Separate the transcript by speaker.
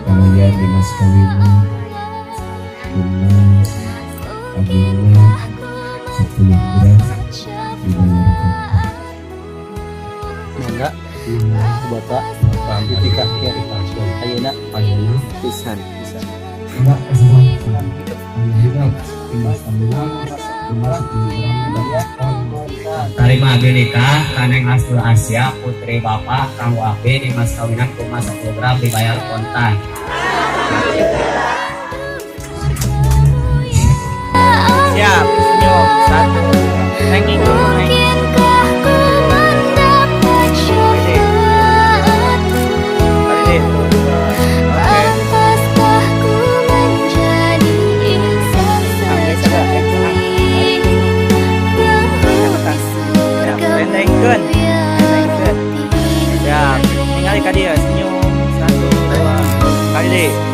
Speaker 1: Kalayan di mas kawin emas agungna 10 gram dibayar kontan.
Speaker 2: Mangga Bapak ditikahkeun ayeuna.
Speaker 1: Ayeuna.
Speaker 2: Pisan pisan.
Speaker 1: Enggak kesempatan emas kawinan emas 10 gram dibayar kontan.
Speaker 3: Tarima abdi nikah ka Neng Astur Asia, putri Bapak, kanggo abdi di mas kawinan ku emas 10 gram dibayar kontan.
Speaker 2: Siap, senyum satu, hanging hanging.
Speaker 4: Mungkinkah ku mendapat syafaatmu?
Speaker 2: Kali deh, dua, oke.
Speaker 4: Pantaskah ku menjadi insan sejati, penghuni surgamu,
Speaker 2: Rentengkeun.
Speaker 4: ya
Speaker 2: Rentengkeun.
Speaker 4: Rabbi?
Speaker 2: Siap, tinggal ka dieu, senyum satu, dua, kali deh.